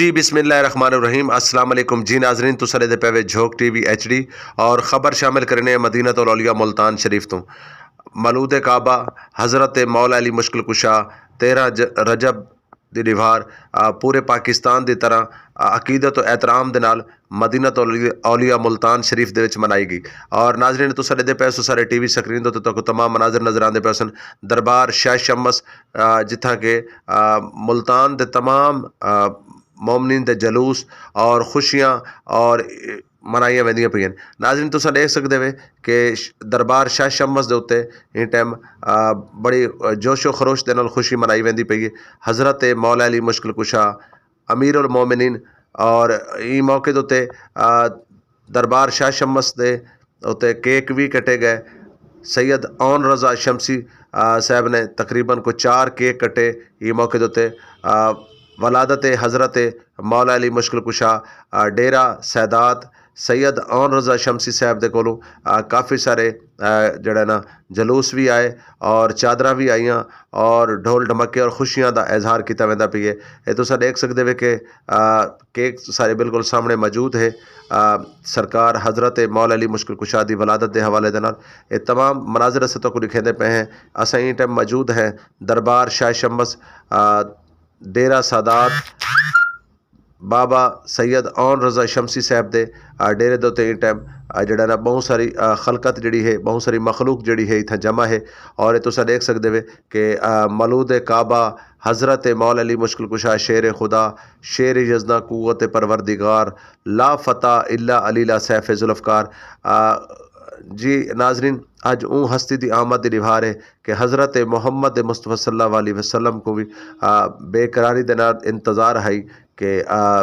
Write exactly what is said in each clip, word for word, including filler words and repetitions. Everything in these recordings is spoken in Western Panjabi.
جی، بسم اللہ الرحمن الرحیم۔ السلام علیکم جی ناظرین، تساں دے پے وے جھوک ٹی وی ایچ ڈی اور خبر شامل کرنے ہیں مدینہ الاولیاء ملتان شریف تو۔ مولود کعبہ حضرت مولا علی مشکل کشا، تیرہ ج-، رجب دی دیوار، آ، پورے پاکستان دی طرح، آ، عقیدت و احترام دے نال مدینہ الاولیاء ملتان شریف دے وچ منائی گئی۔ اور ناظرین، تساں دے پے سو سارے ٹی وی سکرین دے تے تہاکوں تمام مناظر نظر آندے پے سن۔ دربار شاہ شمس، آ، جتھاں کہ، آ، ملتان دے تمام، آ، مومنین دے جلوس اور خوشیاں اور منائیاں ویندیاں پئیاں۔ ناظرین، تساں دیکھ سکدے وے کہ ش-، دربار شاہ شمس دے اُتے ایں ٹائم، آ، بڑی جوش و خروش دے نال خوشی منائی ویندی پئی ہے۔ حضرت مولا علی مشکل کشا، امیر المومنین، اور ایں موقع دے اُتے، آ، دربار شاہ شمس دے اُتے کیک وی کٹے گئے۔ سید اون رضا شمسی، آ، صاحب نے تقریباً کوئی چار کیک کٹے ایں موقع دے اُتے۔ آ، ولادت حضرت مولا علی مشکل کشا، آ، ڈیرہ سادات سید اون رضا شمسی صاحب دے کولوں، آ، کافی سارے، آ، جڑا نا جلوس وی آئے اور چادراں وی آئیاں اور ڈھول ڈھمکے اور خوشیاں دا اظہار کیتا ویندا پئی ہے۔ اے تساں دیکھ سکدے وے کہ، آ، کیک سارے بالکل سامنے موجود ہے۔ آ، سرکار حضرت مولا علی مشکل کشا دی ولادت دے حوالے دے نال اے تمام مناظر اساں تہاکوں دکھیندے پئے ہیں۔ اساں ایں ٹائم موجود ہیں دربار شاہ شمس، آ، ڈیرہ سادات بابا سید اون رضا شمسی صاحب دے، آ، ڈیرے دے اُتے ایں ٹائم، آ، جڑا نا بہت ساری، آ، خلقت جڑی ہے، بہت ساری مخلوق جڑی ہے اتھاں جمع ہے۔ اور اے تساں دیکھ سکدے وے کہ، آ، مولود کعبہ حضرت مولا علی مشکل کشا شیر خدا، شیر یزداں قوت پروردگار، لا فتح الا علی لا سیف ذوالفقار۔ آ، جی ناظرین، اج اون ہستی دی آمد دی ڈیوار ہے کہ حضرت محمد مصطفیٰ صلی اللہ علیہ وسلم کو بھی، آ، بے قراری دے نال انتظار ہے کہ، آ،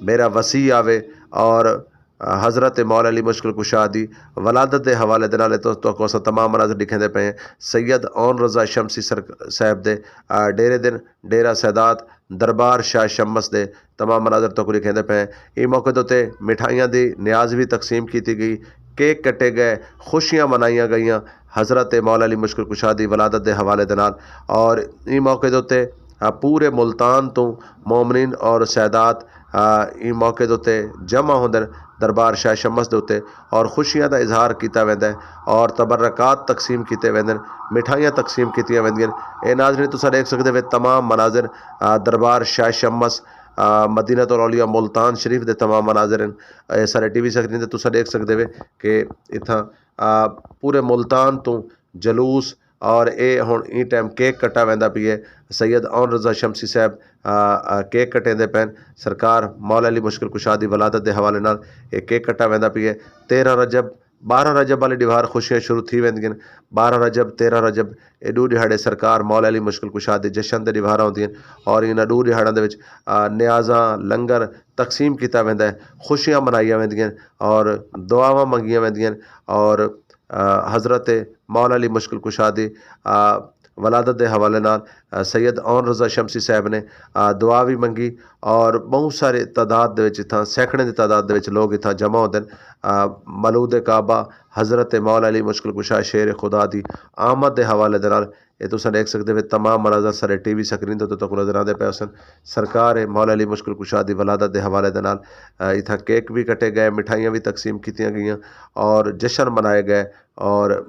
میرا وسیع آوے اور، آ، حضرت مولا علی مشکل کشا دی ولادت دے حوالے دے نال تو، تو کو اساں تمام مناظر دکھیندے پئے ہیں۔ سید اون رضا شمسی سر-، صاحب دے، آ، ڈیرے دن، ڈیرہ سادات، دربار شاہ شمس دے تمام مناظر تو کو دکھیندے پئے ہیں۔ ایں موقع دے اُتے مٹھائیاں دی نیاز وی تقسیم کیتی گئی، کیک کٹے گئے، خوشیاں منائیاں گئیاں حضرت مولا علی مشکل کشا دی ولادت دے حوالے دے نال۔ اور ایں موقع دے اُتے، آ، پورے ملتان تو مومنین اور سادات، آ، ایں موقع دے اُتے جمع ہوندے نے دربار شاہ شمس دے اُتے اور خوشیاں دا اظہار کیتا ویندا ہے اور تبرکات تقسیم کیتے ویندے نے، مٹھائیاں تقسیم کیتیاں ویندیاں نے۔ اے ناظرین، تساں دیکھ سکدے وے تمام مناظر، آ، دربار شاہ شمس، آ، مدینہ الاولیاء ملتان شریف دے تمام مناظر ہیں۔ اے سارے ٹی وی سکرین تے تساں دیکھ سکدے وے کہ اتھاں، آ، پورے ملتان تو جلوس اور اے ہن ایں ٹائم کیک کٹا ویندا پئی ہے۔ سید اون رضا شمسی صاحب، آ، آ، کیک کٹیندے پئے نے۔ سرکار مولا علی مشکل کشا دی ولادت دے حوالے نال اے کیک کٹا ویندا پئی ہے۔ تیرہ رجب، بارہ رجب والی ڈیوار خوشیاں شروع تھی ویندیاں نے۔ بارہ رجب، تیرہ رجب، اے ڈو ڈیہاڑے سرکار مولا علی مشکل کشا دے جشن دے ڈیوار ہوندیاں نے اور انہاں ڈو ڈیہاڑاں دے وچ، آ، نیازاں، لنگر تقسیم کیتا ویندا ہے، خوشیاں منائیاں ویندیاں نے اور دعاواں منگیاں ویندیاں نے اور، آ، حضرت مولا علی مشکل کشا دی، آ، ولادت دے حوالے نال، آ، سید اون رضا شمسی صاحب نے، آ، دعا وی منگی اور بہت سارے تعداد دے وچ اتھاں، سینکڑے دی تعداد دے وچ لوگ اتھاں جمع ہوندے نے۔ آ، مولود کعبہ حضرت مولا علی مشکل کشا شیر خدا دی آمد دے حوالے دے نال اے تساں دیکھ سکدے وے تمام مناظر سارے ٹی وی سکرین تے تہاکوں نظر آندے پئے سن۔ سرکار مولا علی مشکل کشا دی ولادت دے حوالے دے نال، آ، اتھاں کیک وی کٹے گئے، مٹھائیاں وی تقسیم کیتیاں گئیاں اور جشن منائے گئے اور،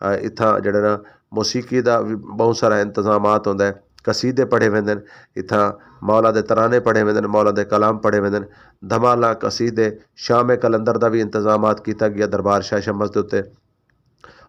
آ، اتھاں جڑے نا موسیقی دا وی بہت سارا انتظامات ہوندا ہے، قصیدے پڑھے ویندے نے، اتھاں مولا دے ترانے پڑھے ویندے نے، مولا دے کلام پڑھے ویندے نے، دھمالاں، قصیدے، شام قلندر دا وی انتظامات کیتا گیا دربار شاہ شمس دے اُتے۔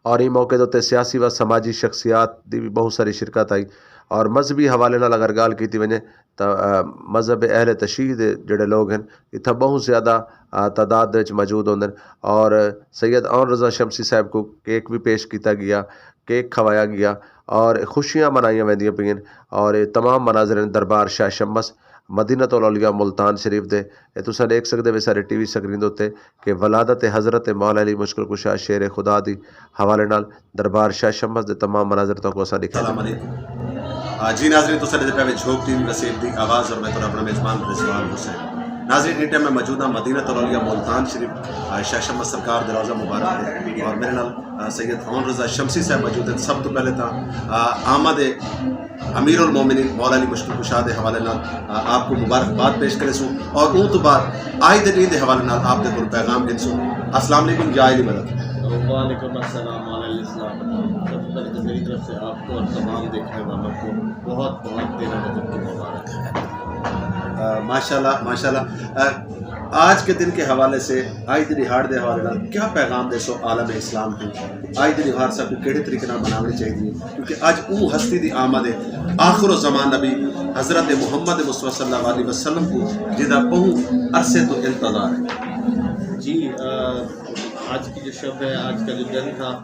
اور ایں موقع دے اُتے سیاسی و سماجی شخصیات دی وی بہت ساری شرکت آئی۔ اور مذہبی حوالے نال اگر گل کیتی ونجے تاں، آ، مذہب اہل تشیع دے جڑے لوگ ہن، اتھاں بہت زیادہ، آ، تعداد دے وچ موجود ہوندے ہن۔ اور سید اون رضا شمسی صاحب کو کیک وی پیش کیتا گیا، کیک کھوایا گیا اور خوشیاں منائیاں ویندیاں پئین۔ اور اے تمام مناظر ہن دربار شاہ شمس، مدینہ الاولیاء ملتان شریف دے۔ اے تساں دیکھ سکدے وے سارے ٹی وی سکرین دے اُتے کہ ولادت حضرت مولا علی مشکل کشا شیر خدا دی حوالے نال دربار شاہ شمس دے تمام مناظر تہاکوں اساں دکھا السلام علیکم۔ آ، جی ناظرین، تساں دے پے وچ جھوک ٹی وی وسیب دی آواز اور میں تہاڈا اپنا میزبان رضوان حسین۔ ناظرین، اس ٹائم میں موجود ہاں مدینہ الاولیاء ملتان شریف، آ، شاہ شمس سرکار دے روضہ مبارک ہے اور میرے نال، آ، سید اون رضا شمسی صاحب موجود ہیں۔ سب تو پہلے تاں، آ، آمد امیر المومنین مولا علی مشکل کشا دے حوالے نال، آ، آپ کو مبارکباد پیش کرے سوں اور اون تو بعد آج دے دن دے حوالے نال آپ دے کول پیغام گھن سوں۔ السلام علیکم یا علی مدد۔ وعلیکم السلام، مولا علی السلام۔ سب سے پہلے تو میری طرف سے آپ کو اور تمام دیکھنے والوں کو بہت بہت تیرہ رجب کی مبارک۔ آ، ماشاءاللہ، ماشاءاللہ۔ آ، آج کے دن کے حوالے سے، آج دن دیہاڑ دے حوالے نال کیا پیغام دے سو عالم اسلام ہیں؟ آج دن دیہاڑ سب کو کیڑے طریقے نال مناونی چاہیے؟ کیونکہ اج او ہستی دی آمد ہے، آخر الزمان نبی حضرت محمد مصطفیٰ صلی اللہ علیہ وسلم کو، جدا بہو عرصے تو انتظار ہے۔ جی، آ، آج کی جو شب ہے، آج کا جو دن تھا،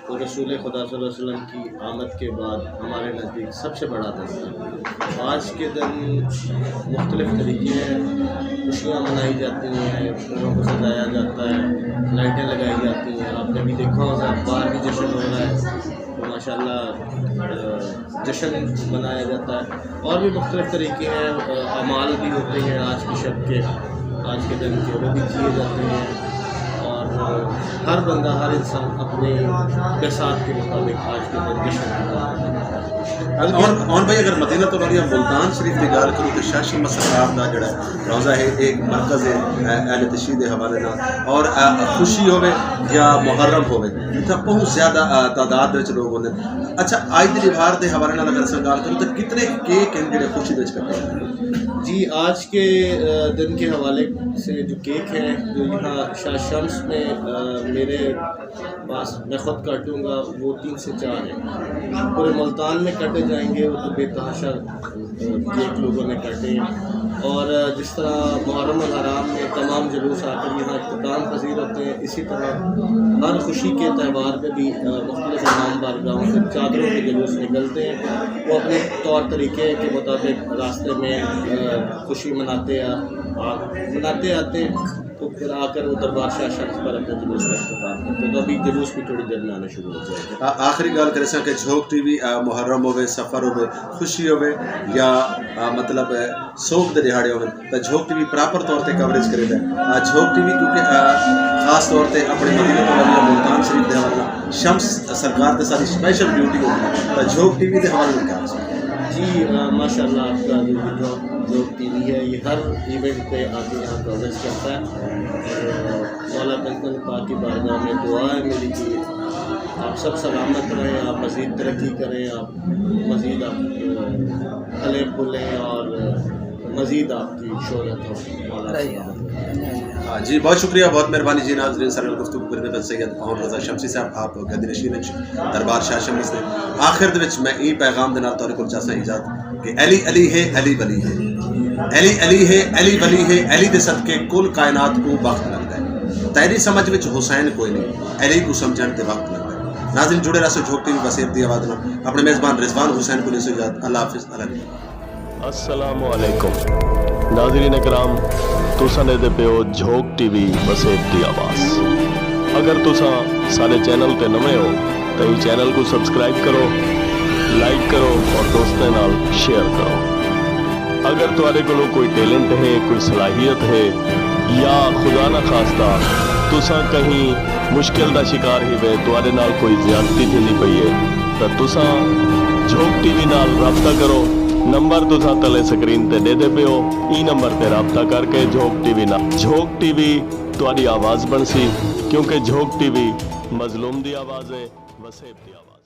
وہ رسول خدا صلی اللہ علیہ وسلم کی آمد کے بعد ہمارے نزدیک سب سے بڑا دن تھا۔ آج کے دن مختلف طریقے ہیں، خوشیاں منائی جاتی ہیں، گھروں کو سجایا جاتا ہے، لائٹیں لگائی جاتی ہیں۔ آپ نے بھی دیکھا ہوگا، باہر بھی جشن ہو رہا ہے، تو ماشاءاللہ، آ، جشن منایا جاتا ہے۔ اور بھی مختلف طریقے ہیں، آ، اعمال بھی ہوتے ہیں آج کی شب کے، آج کے دن کے، وہ بھی کیے جاتے ہیں۔ اور، آ، ہر بندہ، ہر انسان اپنے بساط کے مطابق آج کے دن جشن مناتا ہے۔ اور، اور بھائی، اگر مدینہ تو بھائی ملتان شریف کی گل کروں تو شاہ شمس سرکار دا جڑا روزہ ہے، ایک مرکز ہے، آ، اہل تشیع دے حوالے نال۔ اور، آ، خوشی ہوے یا محرم ہوے، اتھا بہت زیادہ، آ، تعداد وچ لوگ ہوندے۔ اچھا، آج دے تہوار دے حوالے نال اگر اساں گل کروں تو کتنے کیک ہیں جڑے خوشی دے وچ کٹے ہوئے ہیں؟ جی، آج کے، آ، دن کے حوالے سے جو کیک ہیں، جو یہاں شاہ شمس میں، آ، میرے پاس، میں خود کاٹوں گا، وہ تین سے چار ہیں۔ پورے ملتان میں کاٹے جائیں گے، وہ تو بے تحاشا کیک لوگوں نے کاٹے ہیں۔ اور جس طرح محرم الحرام میں تمام جلوس آ کر یہاں اختتام پذیر ہوتے ہیں، اسی طرح ہر خوشی کے تہوار پہ بھی، آ، مختلف امام بارگاہوں سے چادروں کے جلوس نکلتے ہیں۔ وہ اپنے طور طریقے کے مطابق راستے میں، آ، خوشی مناتے آ، آ، مناتے آتے ہیں، تو پھر آ کر وہ دربار شاہ شمس پر اپنے جلوس کا اختتام کرتے ہیں۔ تو ابھی جلوس بھی تھوڑی دیر میں آنا شروع ہو جائے گا۔ آ، آخری گل کرے ساں کہ جھوک ٹی وی، آ، محرم ہوے، سفر ہوے، خوشی ہوے یا، آ، مطلب، آ، سوگ دے دیہاڑے ہوے، تے جھوک ٹی وی پراپر طور تے کوریج کرے دا ہے۔ آ، جھوک ٹی وی کیونکہ، آ، خاص طور تے اپنے مدینہ تو مدینہ ملتان شریف دے حوالے نال شمس سرکار تے ساری سپیشل ڈیوٹی ہوندی ہے، تے جھوک ٹی وی دے حوالے نال کیا؟ جی، آ، ماشاءاللہ، آپ کا جو جھوک، جھوک ٹی وی ہے، یہ ہر ایونٹ پہ آ کے یہاں کوریج کرتا ہے۔ اور مولا پنجتن پاک کی بارگاہ میں دعا ہے میری کہ آپ سب سلامت رہیں، آپ مزید ترقی کریں، آپ مزید آپ، آ، پھلیں پھولیں اور مزید آپ کی شہرت ہو۔ مولا سلامت رکھے۔ ہاں جی، بہت شکریہ، بہت مہربانی جی۔ ناظرین، سارے گفتگو کرنے پہ سید احمد رضا شمسی صاحب، آپ گدی نشین وچ دربار شاہ شمس دے۔ آخر دے وچ میں ای پیغام دے نال تہاڈے کول چاہساں اجازت کہ علی علی ہے، علی ولی ہے۔ علی علی ہے، علی ولی ہے، علی دے صدقے کل کائنات کو بخت لگدا ہے۔ تیری سمجھ وچ حسین کوئی نہیں، علی کو سمجھن تے وقت لگدا ہے۔ ناظرین، جڑے رہسو جھوک ٹی وی وسیب دی آواز نال۔ اپنے میزبان رضوان حسین کو دیسو اجازت۔ اللہ حافظ، اللہ حافظ۔ السلام علیکم ناظرین کرام، تساں دے پیو جھوک ٹی وی وسیب دی آواز۔ اگر تساں سارے چینل تے نویں ہو تو یہ چینل کو سبسکرائب کرو، لائک کرو اور دوستاں نال شیئر کرو۔ اگر تہاڈے کولوں کوئی ٹیلنٹ ہے، کوئی صلاحیت ہے، یا خدا نہ خواستہ تساں کہیں مشکل دا شکار ہی وے، تہاڈے نال کوئی زیادتی تھیندی پئی ہے، تاں تساں جھوک ٹی وی نال رابطہ کرو۔ نمبر تساں تلے سکرین تے دے دے پیو، ای نمبر تے رابطہ کر کے جھوک ٹی وی نال، جھوک ٹی وی تہاڈی آواز بنسی، کیونکہ جھوک ٹی وی مظلوم دی آواز ہے، وسیب دی آواز۔